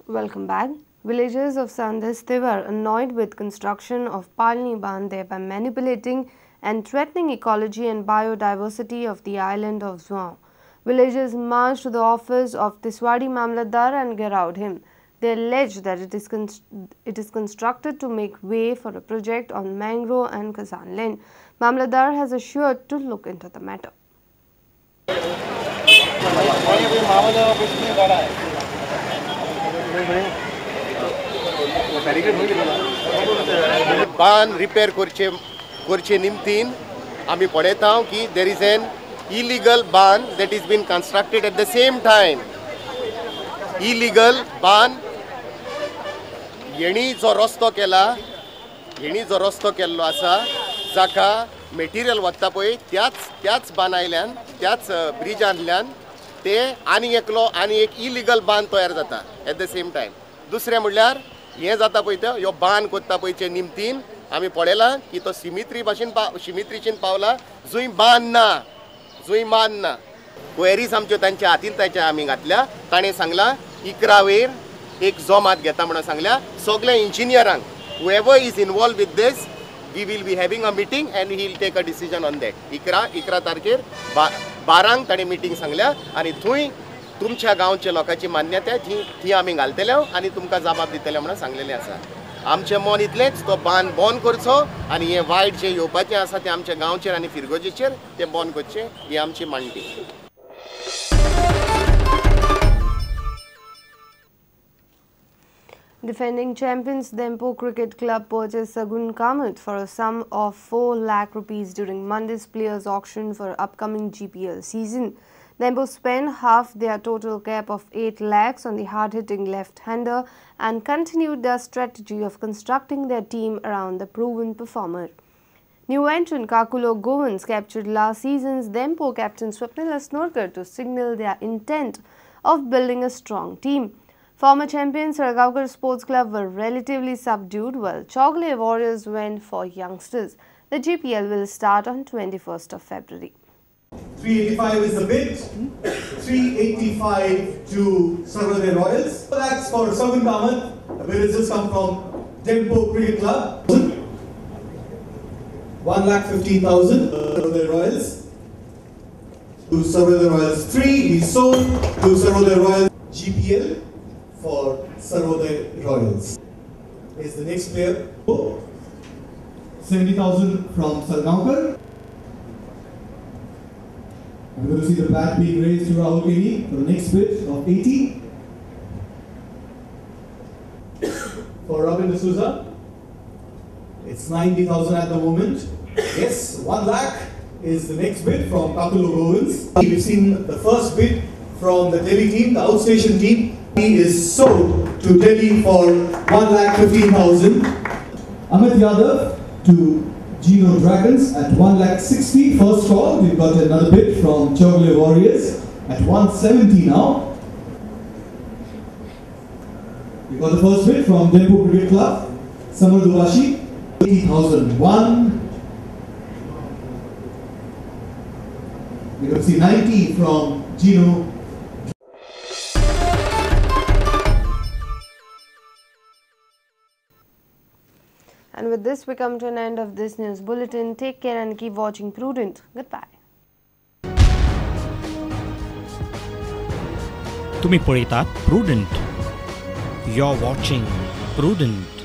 Welcome back. Villagers of Sandas were annoyed with construction of Palni Ban, thereby manipulating and threatening ecology and biodiversity of the island of Zuan. Villagers marched to the office of Tiswadi Mamlatdar and gheraoed him. They allege that it is constructed to make way for a project on mangrove and Kazan land. Mamlatdar has assured to look into the matter. बांद repair करचे निमतीन आमी पळयता की there is an illegal बांद that is been constructed at the same time. Illegal बांद हेणी जो रस्तो केला, हेणी जो रस्तो केल्लो आसा जाका मेटिरियल वता पळय त्याच बांदायल्यान त्याच ब्रिजांतल्यान ते आनी एकलो आनी एक इलिगल बांद तयार जाता एट the same time. दुसरें म्हणल्यार हें जाता पळय तें ह्यो बांद कोत्ता पळयचे निमतीन आमी पळयलां की तो सिमित्री भाशेन सिमित्रीचेन पावला जंय बांद ना, जंय बांद ना. क्वेरीज आमच्यो तांच्या हातीन तांच्या आमी घातल्या. ताणें सांगलां 11 वयर एक जोमात घेता म्हणून सांगल्या सगल्या इंजिनियरांक. Whoever is involved with this, we will be having a meeting and he will take a decision on that. 11 तारखेर 12 ताणें मिटींग सांगल्या आनी थंय तुमच्या गांवच्या लोकांची मान्यताय ती आमी घालतले आनी तुमकां जबाब दितले म्हणून सांगलेलें आसा. आमचें मन इतलेंच तो बांद बंद करचो आनी हें वायट जें येवपाचें आसा तें आमच्या गांवचेर आनी फिरगोजेचेर तें बंद करचें ही आमची मांडणी. Defending champions Dempo Cricket Club purchased Sagun Kamath for a sum of 4 lakh rupees during Monday's players auction for upcoming GPL season. Dempo spent half their total cap of 8 lakhs on the hard-hitting left-hander and continued their strategy of constructing their team around the proven performer. New entrant Kakulo Govans captured last season's Dempo captain Swapnil Asnorkar to signal their intent of building a strong team. Former champions Salgaocar Sports Club were relatively subdued, while Chowgule Warriors went for youngsters. The GPL will start on 21st of February. 385 is the bid. 385 to Sarvodaya Royals. That's for Sagun Kamath. The bid has just come from Dempo Cricket Club. 1,15,000 Sarvodaya Royals. To Sarvodaya Royals 3, he sold to Sarvodaya Royals GPL. For Sarvodaya Royals is the next player. 70,000 from Salgaocar. We're going to see the bat being raised to Rahul Keni for the next bid of 80. For Robin D'Souza, it's 90,000 at the moment. Yes, 1 lakh is the next bid from Kakulo Govans. We've seen the first bid from the Delhi team, the outstation team. He is sold to Delhi for 1,15,000. Amit Yadav to Gino Dragons at 1,60,000. First call, we've got another bid from Chowgule Warriors at 170 now. We got the first bid from Dempo Cricket Club, Samar Dubashi, 80,001. We're going to see 90 from Gino. And with this, we come to an end of this news bulletin. Take care and keep watching Prudent. Goodbye. तुम्ही पळयतात Prudent. You're watching Prudent.